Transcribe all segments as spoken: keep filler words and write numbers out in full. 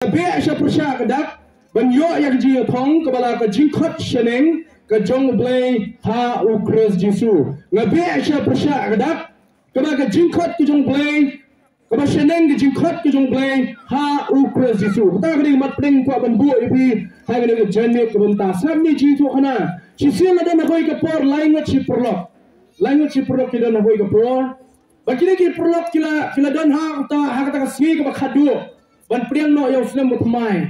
Nga beh sha pyrshah ka dak ban ïoh ïa ka jingïathong kaba la ka jingkhot shaneng ka jong U Blei ha U Khrist Jisu. Nga beh sha pyrshah ka dak kaba ka jingkhot ka jong U Blei, kaba shaneng ka jingkhot ka jong U Blei ha U Khrist Jisu. Kata ka dei ka mat pdeng kwah ban buh ïa phi ha kane ka janmiet kaba mynta. Sngap ïa ka jingïathuhkhana. Shisien la don ha kawei ka por lai ngut shi paralok. Lai ngut shi paralok ki don ha kawei ka por. Ba kine ki paralok ki la, ki la don ha kata, ha kata ka sngi kaba khatduh ban pdiang noh ïa u snem bathymmai.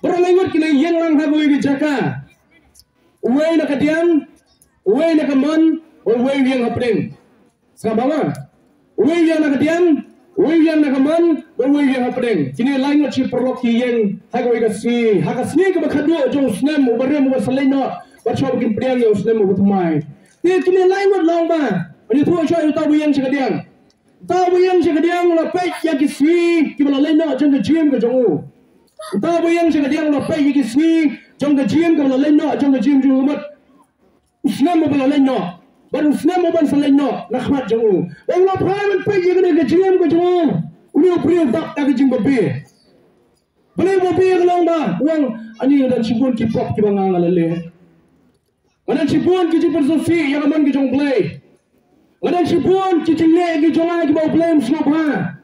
Baroh lai ngut ki la ïeng lang ha kawei ka jaka. Uwei na ka diang, uwei na ka mon, uwei u ïeng hapdeng. Sngap bha ma? Uwei u ïeng na ka diang, uwei u ïeng na ka mon, uwei u ïeng hapdeng. Kine lai ngut shi paralok ki ïeng ha kawei ka sngi, ha ka sngi kaba khatduh jong u snem uba rim uba sa leit noh, bad shuwa ba kin pdiang ïa u snem uba thymmai. Te kine lai ngut la ong ba, ïathuh shuwa ïa uta uba ïeng sha ka diang. Uta uba ïeng sha ka diang u la peit ïa ki sngi kiba la leit noh jong ka jingim ka jong u. Uta uba ïeng sha ka diang u la peit ïa ki sngi jong ka jingim kaba la leit noh jong ka jingim jong u, bad u snem uba la leit noh, bad u snem uban sa leit noh na khmat jong u. Bad u la phai ban peit ïa kane ka jingim ka jong u. Une u briew u dap da ka jingbabe. Balei u babe? Ka long ba u ong, ani nga don shibun ki pop kiba nga, nga la leh. Nga don shibun ki jingpynsngewsih ïa ka mon ka jong U Blei. Nga don shibun ki jingleh ki jong nga kiba U Blei um sngewbha.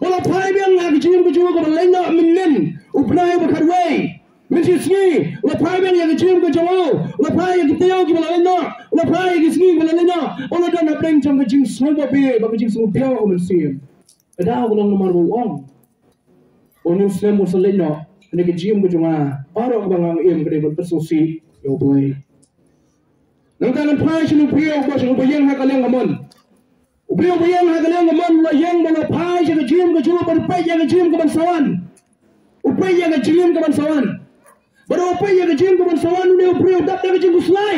Ba la phai biang ha ka jingim ka jong u kaba la leit noh mynnin u bnai uba khatwei. Mynshisngi la phai biang ïa ka jingim ka jong u. La phai ïa ki taïew kiba la leit noh. La phai ïa ki sngi kiba la leit noh. Ba la don hapdeng jong ka jingsngewbabe bad ka jingsngewdiaw ka mynsiem. Ka daw ka long namar ba u ong, une u snem u sa leit noh, kane ka jingim ka jong nga, baroh kaba nga im ka dei ban pynsngewsih ïa U Blei. Nangta ngan phai sha une u briew uba, sha uba ïeng ha ka liang ka mon. U briew uba ïeng ha ka liang ka mon u la ïeng bad u la phai sha ka jingim ka jong u, bad u peit ïa ka jingim kaban sa wan. U peit ïa ka jingim kaban sa wan. Bad u peit ïa ka jingim kaban sa wan, une u briew u dap da ka jingkhuslai.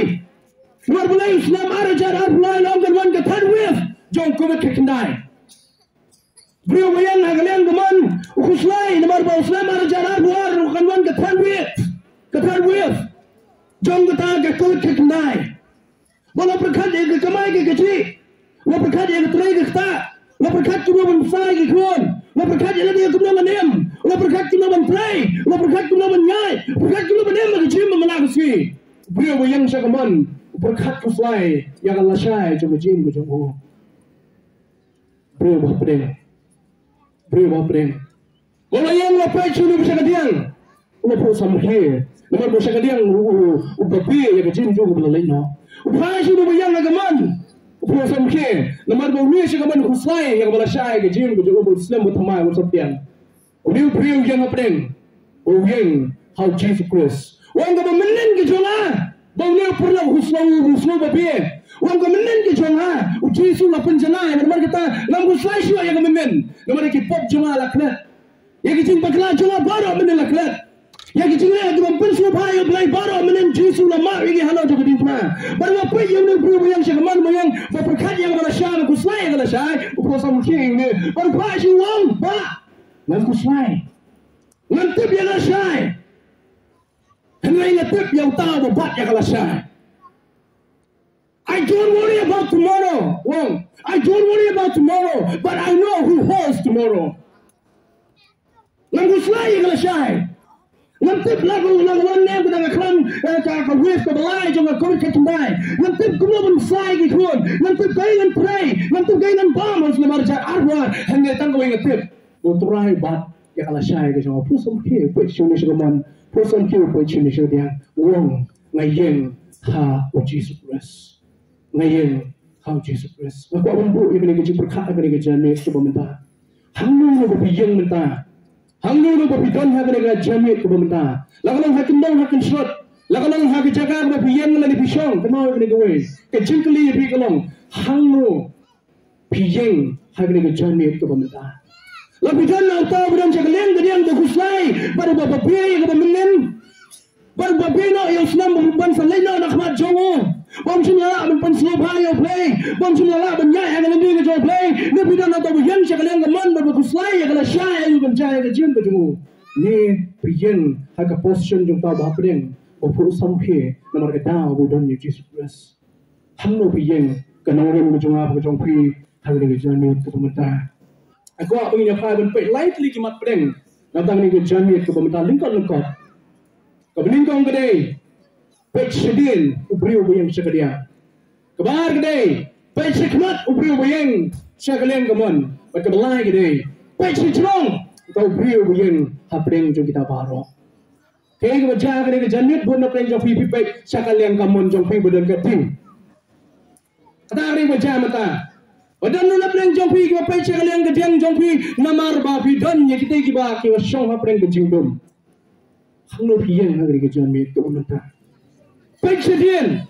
Namar balei? U snem ar hajar arphew lai la ong kan wan ka third wave jong Covid khatkhyndai. Briew ba ïeng ha ka liang ka mon u khuslai namar ba u snem ar hajar arphew ar kan wan ka third wave, ka third wave jong kata ka Covid khatkhyndai. Ba la pyrkhat ïa ka kamai ka kajih, la pyrkhat ïa ka trei ka ktah, la pyrkhat kumno ban pynshai ki khun, la pyrkhat ïa lade kumno ban im, la pyrkhat kumno ban trei, la pyrkhat kumno ban ïaid, pyrkhat kumno ban im ha ka jingim ba man la ka sngi. Briew ba ïeng sha ka mon u pyrkhat khuslai ïa ka lashai jong ka jingim ka jong u. Briew ba hapdeng. Briew ba hapdeng. Ba la ïeng la peit sha une ba sha ka diang. U la phuh samrkhie. Namar ba sha ka diang u, u, u babe ïa ka jingim jong u ba la leit noh. U phai sha une ba ïeng ha ka mon. U phuh samrkhie. Namar ba une sha ka mon u khuslai ïa kaba lashai ka jingim ka jong u, ba u snem ba thymmai u sa pdiang. Une u briew u ïeng hapdeng. U ïeng ha u Jisu Khrist. U ong kaba mynnin ka jong nga ba une u paralok u sngew, u sngew babe. U ong kaba mynnin ka jong nga u Jisu la pynjanai. Namar kata ngam khuslai shuh ïa ka mynnin. Namar ïa ki pop jong nga la klet. Ïa ki jingbakla jong nga baroh mynnin la klet. Ïa ki jingleh kiba ym pynsngewbha ïa U Blei baroh mynnin Jisu la map ïa ki halor jong ka diengphna. Bad u la peit ïa une u briew ba ïeng sha ka mon, ba ïeng, ba pyrkhat ïa kaba lashai, ba khuslai ïa ka lashai, u phuh samrkhie ïa une. Bad u phah sha u, u ong, Bah, ngam khuslai. Ngam tip ïa ka lashai. Hynrei nga tip ïa uta uba bat ïa ka lashai. I don't worry about tomorrow. Wrong. I don't worry about tomorrow, but I know who holds tomorrow. Ngam khuslai ïa ka lashai. Ngam tip la ka, la ka wan ne ka dang ka khlam, eh, ka, ka wave kaba lai jong ka Covid khatkhyndai. Ngam tip kumno ban pynshai ki khun. Ngam tip kaei ngan trei. Ngam tip kaei ngan bam ha u snem ar hajar arphew ar. Hynrei tang kawei nga tip. Ba U Trai u bat ïa ka lashai ka jong nga. Phuh samrkhie, peit sha une sha ka mon. Phuh samrkhie, peit sha une sha ka diang. U ong, nga ïeng ha u Jisu Khrist. Nga ïeng ha u Jisu Khrist. Nga kwah ban buh ïa kane ka jingpyrkhat ha kane ka janmiet kaba mynta. Hangno ba phi ïeng mynta? Hangno ba phi don ha kane ka janmiet kaba mynta? La ka long ha kyndong ha kynshlur, la ka long ha ka jaka kaba phi ïeng lane phi shong, kynmaw ïa kane kawei. Ka jingkylli ïa phi ka long, hangno phi ïeng ha kane ka janmiet kaba mynta? La phi don na uta uba don sha ka liang ka diang ba khuslai bad uba babe ïa kaba mynnin, bad uba babe noh ïa u snem ban sa leit noh na khmat jong u, ba um shym la lah ban pynsngewbha ïa U Blei, ba um shym la lah ban ïaid ha ka lynti ka jong U Blei? Ne phi don na uta uba ïeng sha ka liang ka mon bad ba khuslai ïa ka lashai, ïa u ban jia ïa ka jingim ka jong u? Ne phi ïeng ha ka position jong uta uba hapdeng, uba phuh samrkhie namar ka daw ba u don ïa u Jisu Khrist? Hangno phi ïeng, ka nongrim ka jong nga bad ka jong phi, ha kane ka janmiet kaba mynta? Nga kwah ba ngin ïa phai ban peit lai tylli ki mat pdeng. Kata kane ka janmiet kaba mynta lyngkot lyngkot. Kaba nyngkong ka dei, peit shadien u briew ba ïeng sha ka diang. Kaba ar ka dei, peit shakhmat u briew ba ïeng sha ka liang kamon. Bad kaba lai ka dei, peit shajrong uta u briew ba ïeng hapdeng jong kita baroh. Kaei kaba jia ha kane ka janmiet? Bun na pdeng jong phi, phi peit sha ka liang kamon jong phi ba don ka dieng. Kata ka dei ba jia mynta. Ba don na pdeng jong phi kiba peit sha ka liang ka dieng jong phi namar ba phi don ïa kita kiba, kiba shong hapdeng ka jingdum. Hangno phi ïeng ha kane ka janmiet kaba mynta? Peit shadien,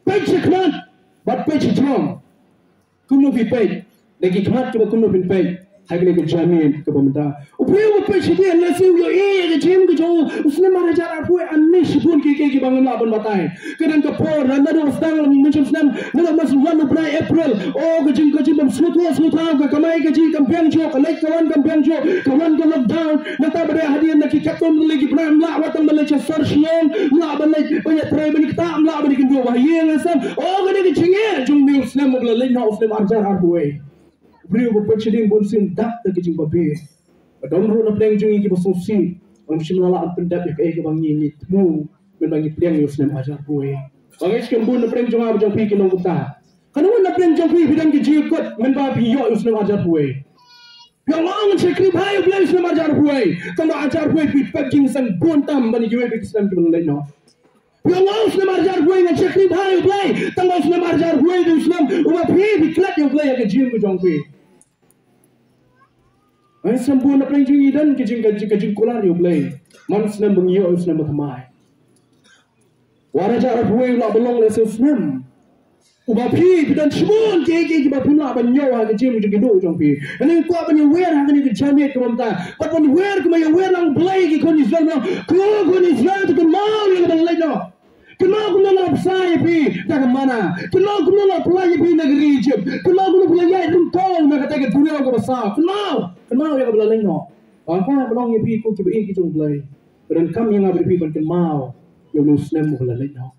peit shakhmat, bad peit shajrong. Kumno phi peit? Da ki khmat kiba kumno phin peit ha kane ka janmiet kaba mynta? U briew uba peit shadien lehse u ïohi ïa ka jingim ka jong u, u snem ar hajar arphew wei, ani shibun kiei kiei kiba ngim lah ban batai. Ka dang ka por, naduh ba sdang mynshwa snem, naduh ba sdang u bnai April. Oh, ka jing, ka jingbym sngewthuh sngewthaw, ka kamai kajih kam biang shuh, ka leit ka wan kam biang shuh, ka wan ka lockdown. Nangta ba dei hadien na ki katto katne ki bnai ym lah wat tang ban leit sha sor Shillong, ym lah ban leit ban ïatrei ban ïakynduh, ym lah ban ïakynduh ba ha ïing ha sem. Oh, kane ka jingeh jong une u snem uba la leit noh, u snem ar hajar arphew wei. U briew uba peit shadien bun sien dap da ka jingbabe. Ba don ruh na pdeng jong ngi kiba sngewsih, ba ngim shym la lah ban pyndep ïa kaei kaba ngi, ngi thmu mynba ngi pdiang ïa u snem ar hajar arphew wei. Ba ngi, skhem bun na pdeng jong nga bad jong phi ki long kumta. Katno na pdeng jong phi phi don ki jingkut mynba phi ïoh ïa u snem ar hajar arphew wei? Phi ong, ngan shakri bha ïa U Blei u snem ar hajar arphew wei. Tang ba ar hajar arphew wei phi pep jingseng bun tam ban ïa kiwei pat ki snem kiba la leit noh. Phi ong, u snem ar hajar arphew wei ngan shakri bha ïa U Blei. Tang ba u snem ar hajar arphew wei u dei u snem uba phi, phi klet ïa U Blei ha ka jingim ka jong phi. Ai, snem bun na pdeng jong ngi don ka jing, ka jing, ka jingkular ïa U Blei. Man snem ba ngi ïoh ïa u snem bathymmai. Ar hajar arphew wei u lah ban long lehse u snem uba phi, phi don shibun kiei kiei kiba phim lah ban ïoh ha ka jingim jong ki doh jong phi. Nga kwah ban ïawer ha kane ka janmiet kaba mynta, bad ban wer kumba ïawer lang U Blei ïa ki khun Israel, ba ko khun Israel to kynmaw ïa kaba la leit noh. Kynmaw kumno nga la bsa ïa phi da ka manna. Kynmaw kumno nga la pyllait ïa phi na ka ri Ijipt. Kynmaw kumno phi la ïaid ryngkaw na katei ka duriaw kaba saw. Kynmaw, kynmaw ïa kaba la leit noh. Nga kwah ban ong ïa phi ko kiba ïeit ki jong U Blei, ba donkam ïa nga bad ïa phi ban kynmaw ïa une u snem uba la leit noh.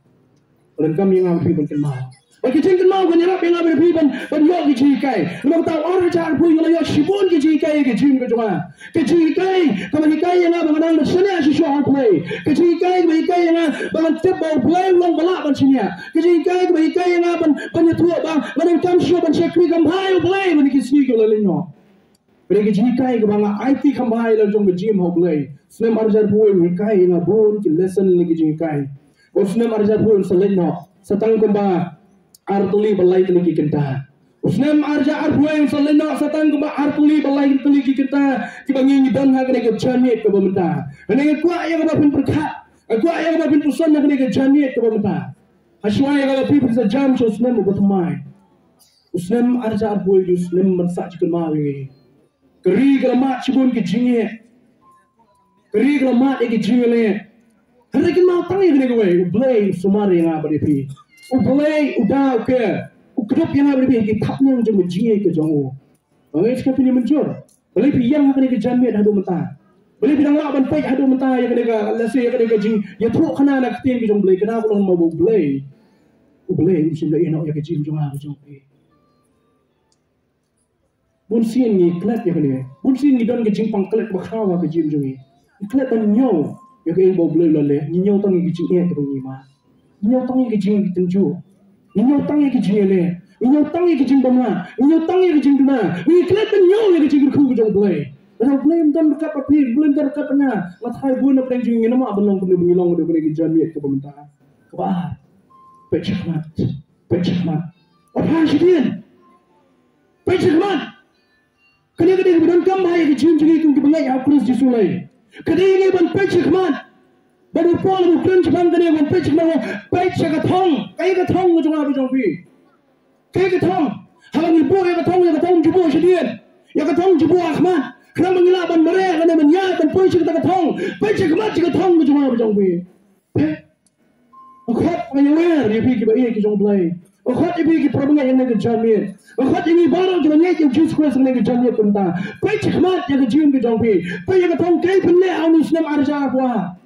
Ba donkam ïa nga bad ïa phi ban kynmaw. Bad ka jingkynmaw kan ïarap ïa nga bad ïa phi ban, ban ïoh ki jinghikai. Namar kata ar hajar arphew wei nga la ïoh shibun ki jinghikai ha ka jingim ka jong nga. Ka jinghikai kaba hikai ïa nga ba nga nang ban shaniah shisha ha U Blei. Ka jinghikai kaba hikai ïa nga ba ngan tip ba U Blei u long ba lah ban shaniah. Ka jinghikai kaba hikai ïa nga ban, ban ïathuh ba nga donkam shuh ban shakri kham bha ïa U Blei ban ïa ki sngi kiba la leit noh. Ka dei ka jinghikai kaba nga aiti kham bha ïa la jong ka jingim ha U Blei. Snem ar hajar arphew wei u hikai ïa nga bun ki lesson na ka jinghikai. Bad u snem ar hajar arphew wei un sa leit noh sa tang kumba ar tylli ba lai tylli ki kynta. U snem ar hajar arphew wei un sa leit noh sa tang kumba ar tylli ba lai tylli ki kynta kiba ngi, ngi don ha kane ka janmiet kaba mynta. Kane nga kwah ïa kaba phin pyrkhat, nga kwah ïa kaba phin puson ha kane ka janmiet kaba mynta. Hashwa ïa kaba phi, phin sa jam sha u snem uba thymmai. U snem ar hajar arphew wei u snem ban sah jingkynmaw ïa ngi. Ka ri ka la mad shibun ki jingeh. Ka ri ka la mad ïa ki jingeh. Hynrei kynmaw tang ïa kane kawei, U Blei u sumar ïa nga bad ïa phi. U Blei u da u ker, u kdup ïa nga bad ïa phi ha ki thapniang jong ka jingeh ka jong u. Nga ngeit skhem phin ïa mynjur. Balei phi ïeng ha kane ka janmiet haduh mynta? Balei phi dang lah ban peit haduh mynta ïa kane ka, lehse ïa kane ka jingïathuhkhana na ka ktien ka jong U Blei? Kane ka long namar ba U Blei, U Blei um shym la ïehnoh ïa ka jingim jong nga ka jong phi. Bun sien ngi klet ïa kane. Bun sien ngi don ka jingpang klet bakhraw ha ka jingim jong ngi. Ngi klet ban ñiew ïa kaei ba U Blei u la leh. Ngi ñiew tang ïa ka jingeh kaba ngi mad. Ngi ñiew tang ïa ka jingtynjuh. Ngi ñiew tang ïa ka jingïaleh. Ngi ñiew tang ïa ka jingbymlah. Ngi ñiew tang ïa ka jingduna. Ngi klet ban ñiew ïa ka jingkyrkhu ka jong U Blei. Lada U Blei um don ryngkat bad phi, U Blei um don ryngkat bad nga, nga tharai bun na pdeng jong ngi ngim lah ban long kumne ba ngi long ha kane ka janmiet kaba mynta. Kaba ar, peit shakhmat. Peit shakhmat. Wat phai shadien. Peit shakhmat. Kane ka dei kaba donkam bha ïa ka jingim jong ngi kum kiba ngeit ha U Khrist Jisu Blei. Ka dei ïa ngi ban peit shakhmat. Bad u Paul u kren shaphang kane ban peit shakhmat, peit sha ka thong. Kaei ka thong ka jong nga bad jong phi? Kaei ka thong? Haba ngi buh ïa ka thong, ïa ka thong ju buh shadien. Ïa ka thong ju buh ha khmat. Khnang ba ngi lah ban mareh kane ban ïaid ban poi sha kata ka thong. Peit shakhmat sha ka thong ka jong nga bad jong phi. Peit. Nga khot, nga ïawer ïa phi kiba ïeit ki jong U Blei. Nga khot ïa phi ki para bangeit ha kane ka janmiet. Nga khot ïa ngi baroh kiba ngeit ïa U Jisu Khrist ha kane ka janmiet kumta. Peit shakhmat ïa ka jingim ka jong phi. Peit ïa ka thong, kaei phin leh ha une u snem ar hajar arphew wei.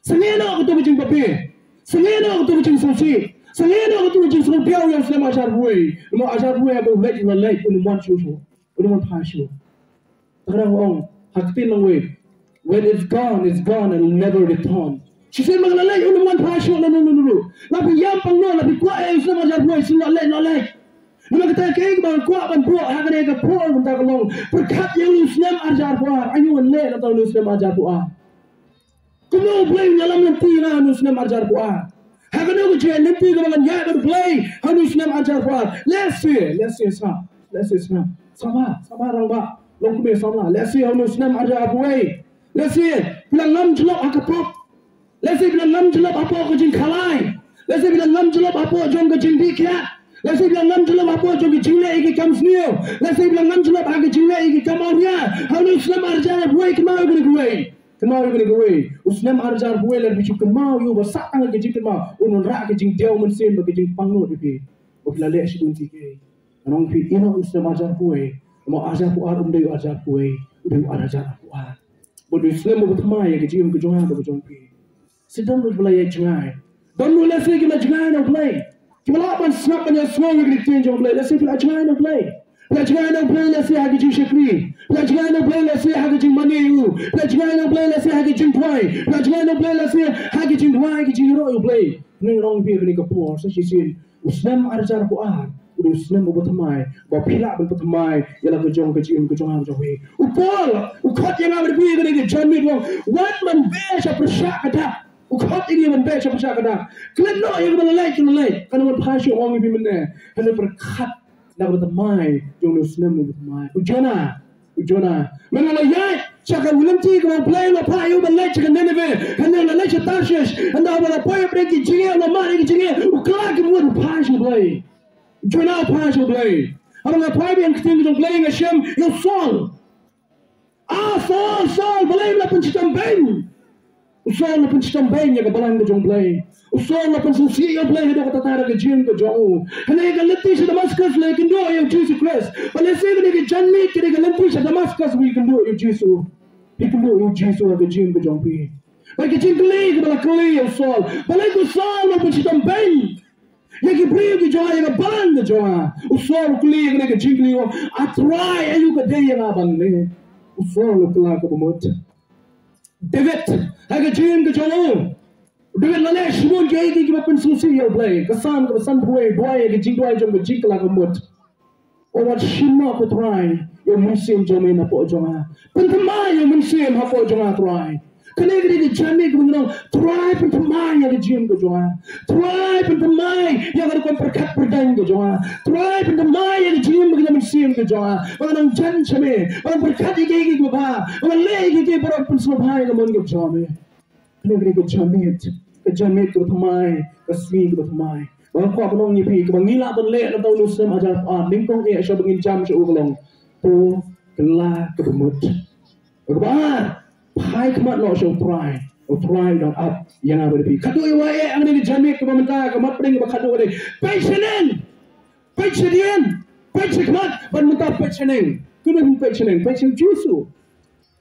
Sangeh noh kato ka jingbabe. Sangeh noh kato ka jingsngewsih. Sangeh noh kato ka jingsngewdiaw ïa u snem ar hajar arphew wei. Namar ar hajar arphew wei haba u leit, u la leit, un ym wan shuh shuh. Un ym wan phai shuh. Te nga dang ong ha ka ktien nongwei, When it's gone, it's gone and will never return. Shisien ba nga la leit, un ym wan phai shuh na nunu nunu. La phi ïam pang noh, la phi kwah ïa u snem ar hajar arphew wei, shisien la leit, la leit. Namar kata kaei kaba nga kwah ban buh ha kane ka por mynta ka long, pyrkhat ïa u snem ar hajar arphew ar. Aïu ngan leh na u snem ar hajar arphew ar? Kumno U Blei un ïalam lynti ïa nga ha u snem ar hajar arphew ar? Ha kano ka jingïaid lynti kaba ngan ïaid bad U Blei ha u snem ar hajar arphew ar? Lehse, lehse sa, lehse sa, sa ba, sa ba rangbah, long kumne samla. Lehse ha u snem ar hajar arphew wei, lehse phi la ngam jyllop ha ka pop. Lehse phi la ngam jyllop hapoh ka jingkhalai. Lehse phi la ngam jyllop hapoh jong ka jingdih kiad. Lehse phi la ngam jyllop hapoh jong ka jingleh ïa ki kam sniew. Lehse phi la ngam jyllop ha ka jingleh ïa ki kam awria. Ha u snem ar hajar arphew wei, kynmaw ïa kane kawei. Kynmaw ïa kane kawei. U snem ar hajar arphew wei, lada phi shu kynmaw ïa u ba sah tang ka jingkynmaw, un wanrah ka jingdiaw mynsiem bad ka jingpang nud ïa phi ba phi la leh shibun ki ei. Ngan ong ïa phi, ïehnoh ïa u snem ar hajar arphew wei. Namar ar hajar arphew ar um dei u ar hajar arphew wei, u dei u ar hajar arphew ar. Bad u snem uba thymmai ïa ka jingim ka jong nga bad ka jong phi. Shisien don ruh kiba la ïa jngai. Don ruh lehse kiba la jngai na U Blei. Kiba lah ban sngap ban ïohsngew ïa ka ktien jong U Blei. Lehse phi la jngai na U Blei. Phi la jngai na U Blei lehse ha ka jingshakri. Phi la jngai na U Blei lehse ha ka jingmane ïa u. Phi la jngai na U Blei lehse ha ka jingduwai. Phi la jngai na U Blei lehse ha ka jingduwai, ka jingïaroh ïa U Blei. Ngan ong ïa phi ha kane ka por, sa shisien, u snem ar hajar arphew ar u dei u snem uba thymmai, ba phi lah ban pynthymmai ïa la ka jong ka jingim ka jong nga ka jong phi. U Paul u khot ïa nga bad phi ha kane ka janmiet, u ong, wan ban beh sha pyrshah ka dak. U khot ïa ngi ban beh sha pyrshah ka dak. Klet noh ïa kaba la leit, ka la leit. Kan wan phai shuh, ong ïa phi mynne. Kan wan pyrkhat na kaba thymmai jong u snem uba thymmai. U Jonah, u Jonah, mynta u la ïaid sha ka lynti kaba U Blei u la phah ïa u ban leit sha ka Nineveh. Hynda u la leit sha Tarshish, hynda uba la poi hapdeng ki jingeh, u la mad ïa ki jingeh, u kylla ka mut, u phai sha U Blei. U Jonah u phai sha U Blei. Haba nga phai biang ktien ka jong U Blei, nga shem ïa u Saul. Ah, Saul, Saul, balei me la pynshitom beiñ? U Saul u la pynshitom beiñ ïa ka balang ka jong U Blei. U Saul u la pynsngewsih ïa U Blei haduh katta katta ka jingim ka jong u. Hynrei ha ka lynti sha Damascus u la ïakynduh ïa U Jisu Khrist. Bad lehse kane ka janmiet, kane ka lynti sha Damascus u ïakynduh ïa U Jisu. Ïakynduh ïa U Jisu ha ka jingim ka jong phi. Bad ka jingkylli kaba la kylli ïa u Saul, balei ko Saul me pynshitom beiñ ïa ki briew ki jong nga, ïa ka balang ka jong nga? U Saul u kylli ïa kane ka jingkylli, u ong, A Trai, aïu ka dei ïa nga ban leh? U Saul u kylla kaba mut. David, ha ka jingim ka jong u, David u la leh shibun kiei kiei kiba pynsngewsih ïa U Blei. Ka Salm kaba sanphew wei, duwai, ka jingduwai jong ka jingkylla kaba mut. Wat shim noh, ko Trai, ïa u mynsiem jong me napoh jong nga. Pynthymmai ïa u mynsiem hapoh jong nga, Trai. Kane ka dei ka janmiet kaba ngi ong, Trai, pynthymmai ïa ka jingim ka jong nga. Trai, pynthymmai ïa ka rukom pyrkhat pyrdaiñ ka jong nga. Trai, pynthymmai ïa ka jingim bad ka mynsiem ka jong nga, ba ngan nang jan sha me, ba ngan pyrkhat ïa kiei kiei kiba bha, ba ngan leh ïa kiei kiei baroh pynsngewbha ïa ka mon ka jong me. Kane ka dei ka janmiet, ka janmiet kaba thymmai, ka sngi kaba thymmai. Ba nga kwah ban ong ïa phi, kaba ngi lah ban leh na uta u snem ar hajar arphew ar, nyngkong eh shuwa ba ngin jam sha u, ka long, to kylla kaba mut. Kaba ar, phai khmat noh sha U Trai. U Trai u dang ap ïa nga bad ïa phi. Khadduh ïa wei eh, ha kane ka janmiet kaba mynta, ka mat pdeng kaba khadduh ka dei, peit shaneng, peit shadien, peit shakhmat, bad mynta peit shaneng. Kumno peit shaneng? Peit sha U Jisu.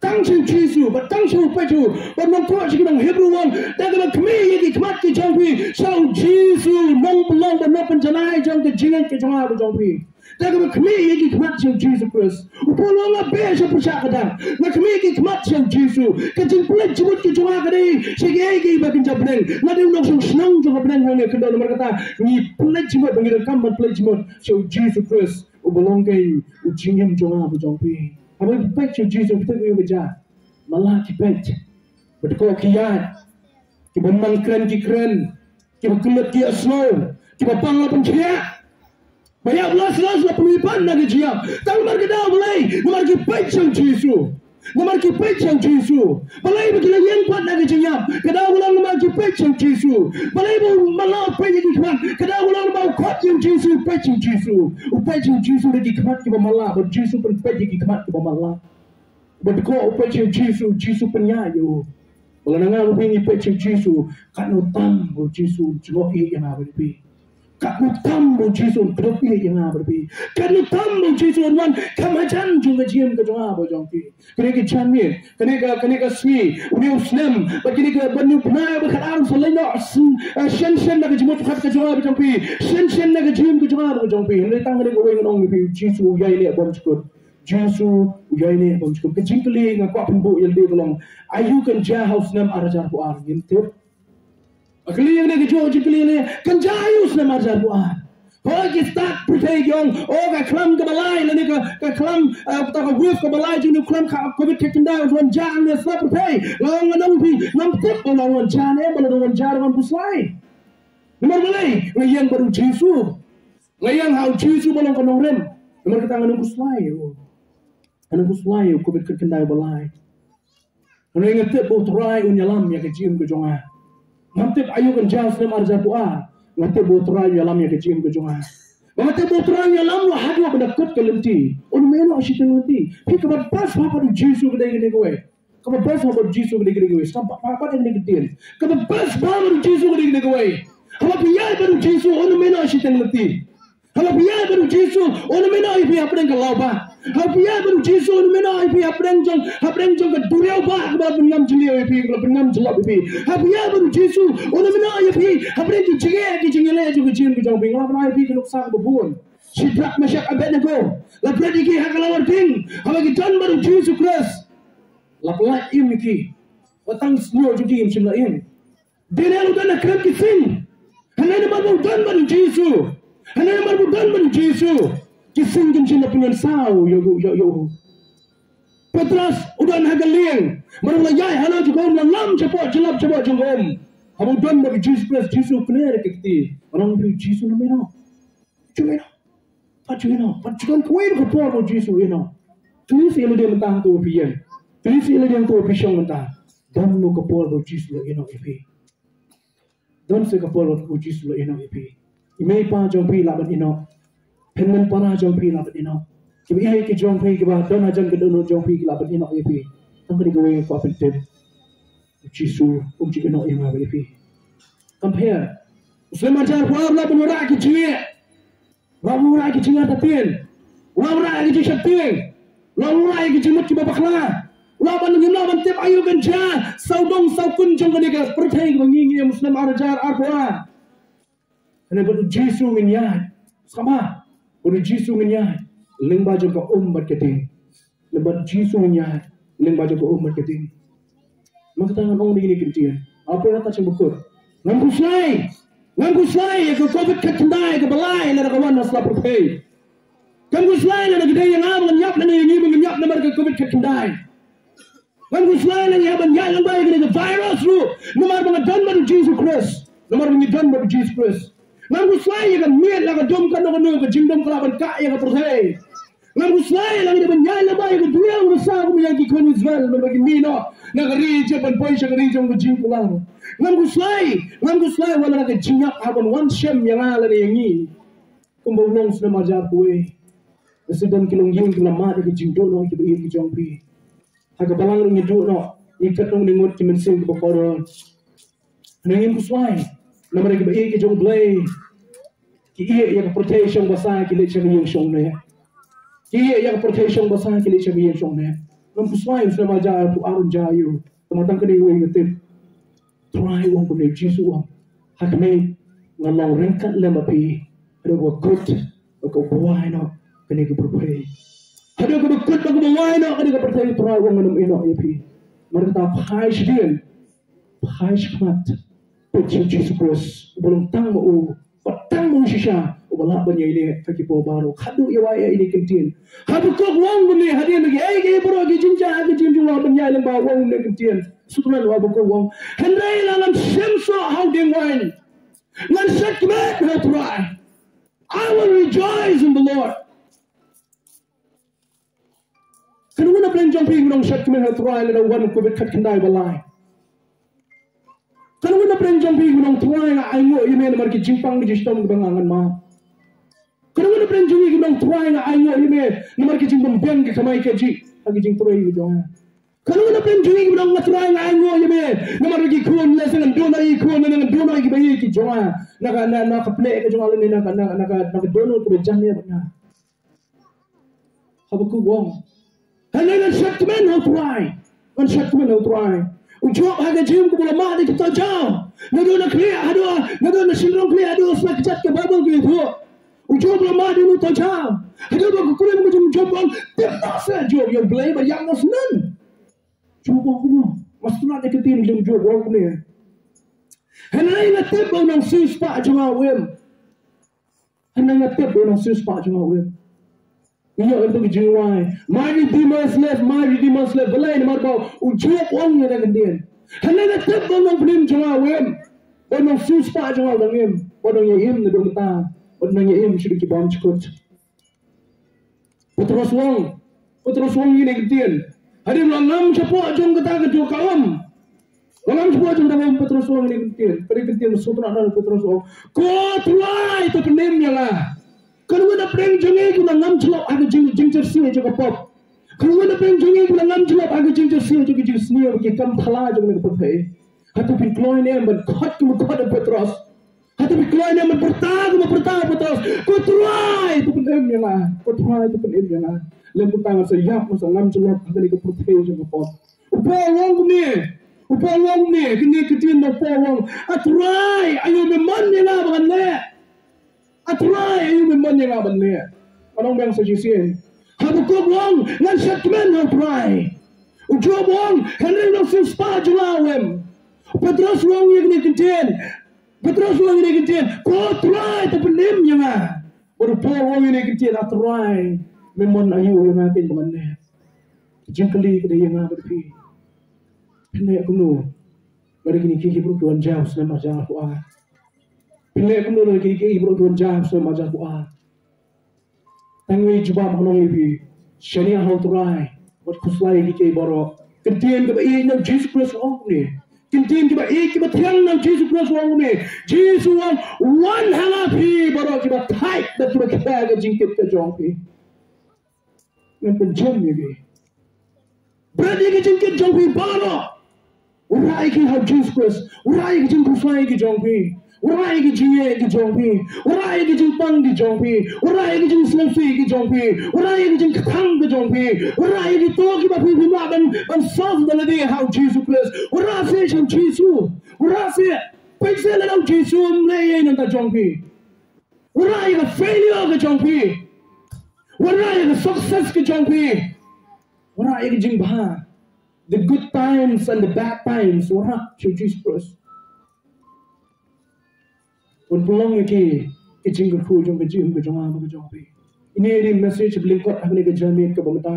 Tang sha U Jisu, bad tang sha u peit sha u. Bad nongkoh sha ki nong Hebru u ong, da kaba khmih ïa ki khmat ki jong phi sha U Jisu, nongpynlong bad nongpynjanai jong ka jingngeit ka jong nga bad jong phi. Da kaba khmih ïa ki khmat sha U Jisu Khrist. U Paul u ong, nga beh sha pyrshah ka dak, nga khmih ïa ki khmat sha U Jisu. Ka jingpynleit jingmut ka jong nga ka dei sha kiei kiei ba kin jia bneng. Nga dei u nongshong shnong jong ka bneng hangne, kyndoh namar kata ngi pynleit jingmut, ba ngi donkam ban pynleit jingmut sha U Jisu Khrist, uba long keiñ u jingim jong nga bad jong phi. Haba phi peit sha U Jisu, phi tip aïu ba jia? Mala ki peit. Bad ko ki ïaid. Kiba mang kren ki kren. Kiba kyllut ki ïasngew. Kiba pang la pynkhiah. Ba ïa u Lasarus la pynmih pat na ka jingïap. Tang namar ka daw, balei? Namar ki peit sha U Jisu. Namar ki peit sha U Jisu. Balei ba ki la ïeng pat na ka jingïap? Ka daw ka long namar ki peit sha U Jisu. Balei ba u mala u peit ïa ki khmat? Ka daw ka long namar u khot ïa U Jisu, u peit sha U Jisu. U peit sha U Jisu da ki khmat kiba mala, bad U Jisu u pynpeit ïa ki khmat kiba mala. Bad ko u peit sha U Jisu, U Jisu u pynïaid ïa u. Ba lada nga bad phi ngi peit sha U Jisu, katno tam ba U Jisu un jngoh ïa nga bad phi. Katno tam ba U Jisu un kdup ïa nga bad phi. Katno tam ba U Jisu un wan kham hajan jong ka jingim ka jong nga bad jong phi. Kane ka janmiet, kane ka, kane ka sngi, une u snem, bad kine ki bun bnai ba khadar un sa leit noh, sn-, eh, shen shen na ka jingmut khat ka jong nga bad jong phi, shen shen na ka jingim ka jong nga bad jong phi. Hynrei tang kane kawei ngan ong ïa phi, U Jisu u ïaineh bymjukut. Jisu u ïaineh bymjukut. Ka jingkylli nga kwah pynbna ïa lade ka long, aïu kan jia ha u snem ar hajar arphew ar? Ngim tip. Ka kylli ïa kane ka jong jingkylli ne, kan jia aïu snem ar hajar arphew ar? Hooid ki stad pyrthei ki ong, oh, ka khlam kaba lai lane ka, ka khlam, eh, kata ka wave kaba lai jong u khlam ka covid khatkhyndai u wan jia hangne sla pyrthei. Nga ong ngan ong phi, ngam tip ba la wan jia ne ba la wan jia, ngam khuslai. Namar balei? Nga ïeng bad u Jisu. Nga ïeng ha u Jisu ba long ka nongrim. Namar kata ngan ym khuslai. Ngan ym khuslai ïa u covid khatkhyndai uba lai. Hynrei nga tip ba u Trai un ïalam ïa ka jingim ka jong nga. Ngam tip aïu kan jia snem ar hajar arphew ar. Nga tip ba u Trai un ïalam ïa ka jingim ka jong nga. Ba nga tip ba u Trai un ïalam ruh haduh ba da kut ka lynti. Un ym ïehnoh shiteng lynti. Phi, kaba best bha bad u Jisu ka dei kane kawei. Kaba best bha bad u Jisu ka dei kane kawei. Sngap bha bad kane ka ktien. Kaba best bha bad u Jisu ka dei kane kawei. Haba phi ïaid bad u Jisu un ym ïehnoh shiteng lynti. Haba phi ïaid bad u Jisu un ym ïehnoh ïa phi hapdeng ka lawbah. Haba phi ïaid bad u Jisu un ym ïehnoh ïa phi hapdeng jong, hapdeng jong ka duriaw bah kaba la pynngam jylliew ïa phi, kaba la pynngam jyllop ïa phi. Haba phi ïaid bad u Jisu un ym ïehnoh ïa phi hapdeng ki jingeh ki jingïaleh jong ka jingim ka jong phi. Nga la pynai ïa phi ki nuksa kiba bun. Shadrak, Meshak, Abednego, la pret ïa ki ha ka lawar ding. Haba ki don bad u Jisu Khrist, la pynlait im ïa ki. Wat tang sniew jong ki kim shym la im. Daniel u don ha krem ki sing. Hynrei namar ba u don bad u Jisu. Hynrei namar ba u don bad u Jisu, ki sing kim shym la pynlynsaw ïa u, ïa u, ïa u. Petros u don ha ka lieng. Mar u la ïaid halor jong ka um, la ngam shapoh jyllop shapoh jong ka um. Haba u don bad u Jisu Khrist, Jisu u kner ïa ka kti. Ngan ong phi, u Jisu u ïehnoh. Jisu u ïehnoh. Pat u ïehnoh. Pat u ïehnoh. Kawei ka por ba u Jisu u ïehnoh. Kylli sa ïa lade mynta hato ba phi ïeng. Kylli sa ïa lade hato ba phi shong mynta. Don mo ka por ba u Jisu u la ïehnoh ïa phi. Don sa ka por ba u Jisu u la ïehnoh ïa phi. I mei i pa jong phi lah ban ïehnoh. Hynmen para jong phi lah ban ïehnoh. Kiba ïeit ki jong phi, kiba don hajan ka dohnud jong phi, ki lah ban ïehnoh ïa phi. Tang kane kawei nga kwah pyntip. U Jisu um ju ïehnoh ïa nga bad ïa phi. Compare. U snem ar hajar arphew ar u lah ban wanrah ki jingeh. U lah ban wanrah ki jingartatien. U lah ban wanrah ki jingsheptieng. U lah ban wanrah ki jingmut kiba bakla. U lah ban, ngim lah ban tip aïu kan jia sawdong sawkun jong kane ka pyrthei kaba ngi ngi ïa u snem ar hajar arphew ar. Hynrei bad u Jisu ngin ïaid. Sngap bha. Bad u Jisu ngin ïaid lyngba jong ka um bad ka ding. Lyngba u Jisu ngin ïaid lyngba jong ka um bad ka ding. Namar kata ngan ong ïa kine ki ktien. Nga poi ha ka jingbakhot. Ngam khuslai. Ngam khuslai ïa ka covid khatkhyndai kaba lai lada ka wan na sla pyrthei. Ngam khuslai lada ka dei ïa nga ba ngan ïap lane ïa ngi ba ngan ïap namar ka covid khatkhyndai. Ngam khuslai lada ïa ban ïaid lyngba ïa kane ka virus ruh namar ba nga don bad u Jisu Khrist. Namar ba ngi don bad u Jisu Khrist. Ngam khuslai ïa ka miet la ka dum kano kano ka jingdum ka lah ban kah ïa ka pyrthei. Ngam khuslai lada ngi dei ban ïaid lyngba ïa ka duriaw ba saw kum ïa ki khun Israel ban ba ki mih noh na ka ri Ijipt ban poi sha ka ri jong ka jingkular. Ngam khuslai, ngam khuslai wat la ka jingïap ha ban wan shem ïa nga lane ïa ngi. Kumba u long snem ar hajar arphew wei. Nga sdang ki longïing kiba la mad ïa ka jingduh noh kiba ïeit ki jong phi. Ha ka balang ruh ngi duh noh ïa katno ngut ki mynsiem kiba kordor. Hynrei ngim khuslai namar kiba ïeit ki jong U Blei ki ïeit ïa ka pyrthei shong basa ki leit sha ka ïing shong neh. Ki ïeit ïa ka pyrthei shong basa ki leit sha ka ïing shong neh. Ngam khuslai u snem ar hajar arphew ar un jia aïu. Tangba tang kane kawei nga tip. Trai u ong kumne, Jisu u ong, ha khmih nga long ryngkat lem bad phi haduh kaba kut bad kaba wai noh kane ka pyrthei. Haduh kaba kut bad kaba wai noh kane ka pyrthei, Trai u ong, ngan ym ïehnoh ïa phi. Namar kata phai shadien, phai shakhmat, peit sha u Jisu Khrist uba long tang ma u, bad tang ma u shisha uba lah ban ïaineh ha ki por baroh. Haduh ïa wai ïa ine i kyntien. Habakuk u ong kumne, hadien ba kiei kiei baroh ki jingjia ha ka jingim jong u lah ban ïaid lyngba, u ong ine i kyntien. Sngewthuh, u Habakuk u ong, hynrei lada ngan shim soh ha u dieng waiñ, ngan shad khmat ha u Trai. I will rejoice in the Lord. Kano kano na pdeng jong phi ki nong shad khmat ha u Trai lada wan u covid khatkhyndai ba lai? Kano kano na pdeng jong phi ki nong, Trai nga ainguh ïa me namar ki jingpang ki jingshitom kiba nga ngan mad? Kano kano na pdeng jong phi ki nong, Trai nga ainguh ïa me namar ki jingbym biang ki kamai kajih ha ki jingtrei ki jong nga? Kano kano na pdeng jong phi ki nong, Trai nga ainguh ïa me namar ki khun, lehse ngan duh noh ïa ki khun, ngan duh noh ïa kiba ïeit ki jong nga na ka, na, na ka pneh ka jong nga lane na ka, na, na ka, na ka dohnud kaba jan ïa bad nga? Habakuk u ong, hynrei ngan shad khmat ha u Trai. Ngan shad khmat ha u Trai. U Job ha ka jingim kaba la mad ïa kita jaw, naduh na khlieh haduh, naduh na shynrong khlieh haduh sla kjat ka Baibl ka ïathuh. U Job la mad ïa uno uto u jham. Hadien ba ka kurim ka jong u Job u ong, tip noh seh Job ïa U Blei ba ïap noh shen. Job u ong kumno? Mas tnat ïa ka ktien ka jong u Job u ong kumne. Hynrei nga tip ba u nongsiewspah jong nga u im. Hynrei nga tip ba u nongsiewspah jong nga u im. Ngi ïoh ïa ka jingrwai, "My Redeemer's life, my Redeemer's life." Balei? Namar ba u Job u ong ïa kane ka ktien. Hynrei nga tip ba u nongpynim jong nga u im. Ba u nongsiewspah jong nga u dang im. Ba u dang ïa im naduh mynta. Ba u dang ïa im shaduh ki bymjukut. Petros u ong, Petros u ong ïa kane ka ktien. Hadien la ngam shapoh jong kata ka jong ka um. La ngam shapoh jong kata ka um, Petros u ong ïa kane ka ktien. Kane ka ktien sngewtynnat, Petros u ong, "Ko Trai, to pynim ïa nga." Kan wan na pdeng jong ngi kiba ngam shlap ha ka jing, jingsheptieng jong ka pop. Kan wan na pdeng jong ngi kiba ngam shlap ha ka jingsheptieng jong ka jingsniew, ki kam phylla jong ka pyrthei. Hato phin kloi ne em ban khot kum u khot u Petros? Hato phi kloi ne em ban pyrta kum u pyrta u Petros? Ko Trai, to pynim ïa nga. Ko Trai, to pynim ïa nga. Lem kumta ngan sa ïap, ngan sa ngam shlap ha kane ka pyrthei jong ka pop. U Paul u ong kumne. U Paul u ong kumne. Kane ka ktien u Paul u ong, "A Trai, aïu me mon ïa nga ba ngan leh? A Trai, aïu me mon ïa nga ban leh?" Ngan ong biang sa shisien. Habakuk u ong, "Ngan shadkmen ha u Trai." U Job u ong, "Hynrei u nongsiewspah jong nga u im." Petros u ong ïa kane ka ktien. Petros u ong ïa kane ka ktien, "Ko Trai, to pynim ïa nga." Bad u Paul u ong ïa kane ka ktien, "A Trai, me mon aïu ïa nga keiñ ba ngan leh?" Jingkylli ka dei ïa nga bad phi. Phin leh kumno lada kine ki Hebru ki wan jia ha u snem ar hajar arphew ar? Phin leh kumno lada kine ki Hebru ki wan jia ha u snem ar hajar arphew ar? Tang ngi jubab hangne ïa phi. Shaniah ha u Trai bad khuslai ïa kiei kiei baroh. Ka ktien kaba ïeit na u Jisu Khrist u ong kumne. Ka ktien kaba ïeit kaba thiang na u Jisu Khrist u ong kumne. Jisu u ong, "Wan ha nga phi baroh kiba thait bad kiba khia ka jingkit ka jong phi." Ngan pynjem ïa phi. Bret ïa ka jingkit jong phi baroh. Wanrah ïa ki ha u Jisu Khrist. Wanrah ïa ki jingkhuslai ki jong phi. Wanrah ïa ki jingeh ki jong phi. Wanrah ïa ki jingpang ki jong phi. Wanrah ïa ki jingsngewsih ki jong phi. Wanrah ïa ki jingkthang ki jong phi. Wanrah ïa kito kiba phi, phim lah ban, ban solve da lade ha u Jisu Khrist. Wanrah seh sha u Jisu. Wanrah seh. Peit seh lada u Jisu um leh ei ei na ka bynta jong phi. Wanrah ïa ka failure ka jong phi. Wanrah ïa ka success ka jong phi. Wanrah ïa ka jingbha. The good times and the bad times. Wanrah sha u Jisu Khrist. Wan pynlong ïa ki, ki jingkyrkhu jong ka jingim ka jong nga bad ka jong phi. Ine i message ba lyngkot ha kane ka janmiet kaba mynta.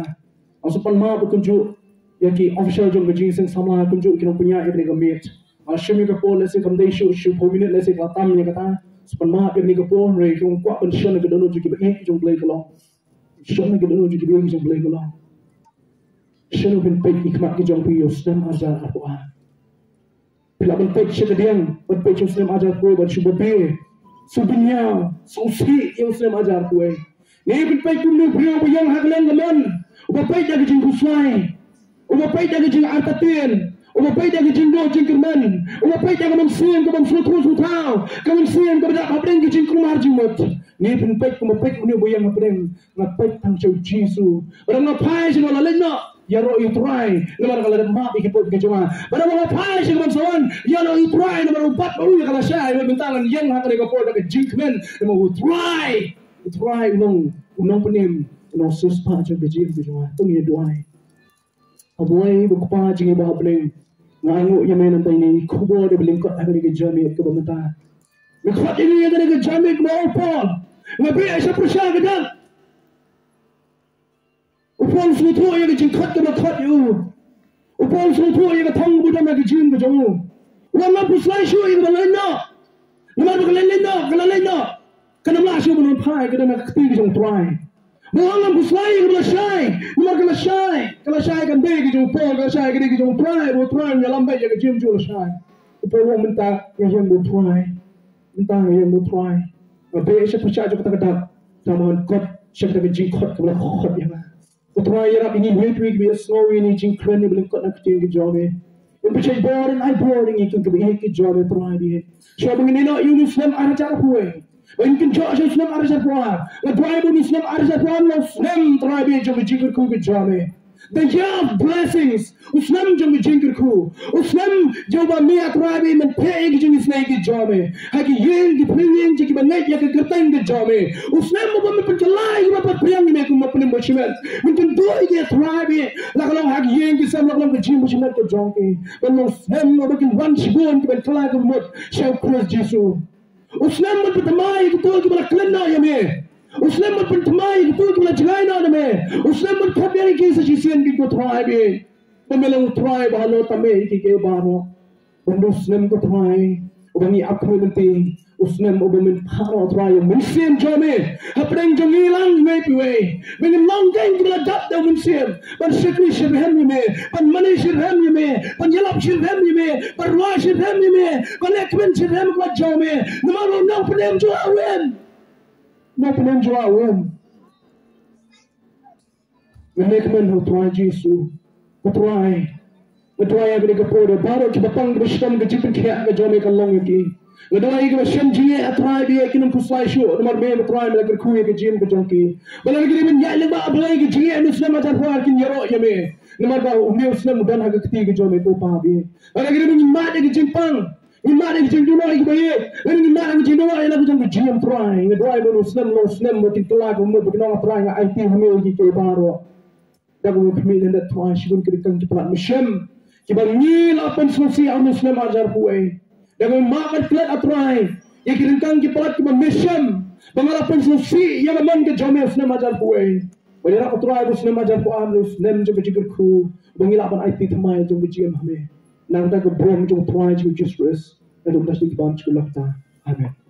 Nga sngewpan map kumjuh ïa ki official jong ka Jingïaseng Samla kumjuh ki nongpynïaid ïa kane ka miet. Nga shim ïa ka por lehse kam dei shu, shu phew minit lehse ka la tam ïa kata. Sngewpan map ïa kane ka por, hynrei nga kwah ban shon ïa ka dohnud jong kiba ïeit jong U Blei ka long. Shon ïa ka dohnud jong kiba ïeit jong U Blei ka long. Shano phin peit ki khmat ki jong phi ïa u snem ar hajar arphew ar? Phi lah ban peit sha ka diang, ban peit sha u snem ar hajar arphew wei, ban shu babe, shu bynñiaw, shu sih ïa u snem ar hajar arphew wei. Ngi pynpeit kumno u briew uba ïeng ha kylleng ka mon, uba peit da ka jingkhuslai, uba peit da ka jingartatien, uba peit da ka jingduh jingkyrmen, uba peit da ka mynsiem kaba sngewthuh sngewthaw, ka mynsiem kaba dap hapdeng ka jingkulmar jingmut. Ngi pynpeit kumba peit une uba ïeng hapdeng. Nga peit tang sha u Jisu. Bad nga phai sha nga la leit noh, ïaroh ïa u Trai, namar nga la dep map ïa ki pop ki jong nga. Bad nga phai sha nga ban sa wan, ïaroh ïa u Trai, namar u bat ba u ïa ka lashai, bad mynta ngan ïeng ha kane ka por da ka jingkmen, namar u Trai, u Trai u long, u nongpynim, u nongsiewspah jong ka jingim ka jong nga. To ngin ïa duwai. Khublei ko Kpa jong ngi ba ha bneng. Nga ainguh ïa me namar ïa kane ka khubor ba lyngkot ha kane ka janmiet kaba mynta. Me khot ïa ngi ha kane ka janmiet kaba u Paul. Nga beh sha pyrshah ka dak. U Paul u sngewthuh ïa ka jingkhot kaba khot ïa u. U Paul u sngewthuh ïa ka thong kaba don ha ka jingim ka jong u. U ong ngam pyrshah shuh ïa kaba leit noh. Namar ba ka leit leit noh, ka la leit noh. Kan ym lah shuh ban wan phai, ka don ha ka kti ka jong u Trai. Ba u ong ngam pyrshah ïa kaba lashai. Namar ka lashai, ka lashai kam dei ka jong u Paul, ka lashai ka dei ka jong u Trai, ba u Trai un ïalam beit ïa ka jingim jong u lashai. U Paul u ong mynta nga ïeng bad u Trai. Mynta nga ïeng bad u Trai. Nga beh sha pyrshah jong kata ka dak. Tang ba ngan kot sha kata ka jingkhot kaba la khot ïa nga. Ko Trai, ïarap ïa ngi iwei pa iwei kiba ïohsngew ïa kane ka jingkren ba lyngkot na ka ktien ka jong me. Yn pynshai bor, yn ai bor ïa ngi kum kiba ïeit ki jong me Trai ba ïeit. Shuwa ba ngin ïehnoh ïa une u snem ar hajar arphew wei, ba ngin kynjoh sha u snem ar hajar arphew ar, nga duwai ba une u snem ar hajar arphew ar un long u snem Trai ba ïeit jong ka jingkyrkhu ka jong me. The year of blessings. U snem jong ka jingkyrkhu. U snem jong ba me, A Trai, ba men pynïaid ïa ki jingisynei ki jong me ha ki ïing ki pynïaid, ïa kiba ngeit ïa ka kyrteng ka jong me. U snem uba men pynkylla ïa kiba pynbiang ïa me kum u nongpynim bashimet. Men kynduh ïa ki, A Trai, ba la ka long ha ki ïing ki sem, la ka long ka jingim bashimet ka jong ki. Ban long u snem uba kin wan shibun kiban kylla ka mut sha u Khrist Jisu. U snem ban pynthymmai ïa kito kiba la klet noh ïa me. U snem ban pynthymmai ïa kito kiba la jngai noh na me. U snem ban khot biang ïa ki sa shisien ki, ko Trai, ba me long U Trai ba halor tang me ïa kiei kiei baroh. Ban long u snem, ko Trai, uba ngi ap khmih lynti. U snem uba men phah noh, Trai, ïa u mynsiem jong me hapdeng jong ngi lang iwei pa iwei. Ba ngin long kein kiba la dap da u mynsiem ban shakri shitrhem ïa me, ban mane shitrhem ïa me, ban ïalap shitrhem ïa me, ban rwai shitrhem ïa me, ban leh kmen shitrhem ïa ka jong me. Namar u nongpynim jong nga u im. Nongpynim jong nga u im. Ngan leh kmen ha U Trai Jisu. Ko Trai, nga duwai ïa kane ka por, baroh kiba pang kiba shitom, ka jingpynkhiah ka jong me kan long ïa ki. Nga duwai ïa kiba shem jingeh, A Trai, ba ïa ki nongkhuslai shuh namar me, A Trai, me la kyrkhu ïa ka jingim ka jong ki. Ba lada ki dei ban ïaid lyngba, A Blei, ka jingeh ha u snem hajar arphew ar kin ïaroh ïa me. Namar ba une u snem u don ha ka kti ka jong me, ko Pa, ba ïa lada ki dei ban mad ïa ka jingpang, ngin mad ïa ka jingduh noh ïa kiba ïeit, ngin mad ïa ka jingduh noh ïa la ka jong ka jingim, Trai. Nga duwai ba une u snem long u snem ba kin kylla ka mut, ba kin ong, A Trai, nga aiti ha me ïa kiei kiei baroh. Da kaba khmih lyndet, Trai, shibun ki ryngkang ki palat me shem, kiba ngi la pynsngewsih ha une u snem hajar arphew wei. Da kaba mad ban klet, A Trai, ïa ki ryngkang ki palat kiba me shem, ba nga la pynsngewsih ïa ka mon ka jong me ha u snem hajar arphew wei. Ba ïarap, A Trai, ba u snem hajar arphew ar u snem jong ka jingkyrkhu, ba ngi lah ban aiti thymmai jong ka jingim ha me. Na ka bynta ka burom jong U Trai jong ngi U Jisu Khrist, nga dup da ka jingkyrpad jong ngi, ko Pa. Amen.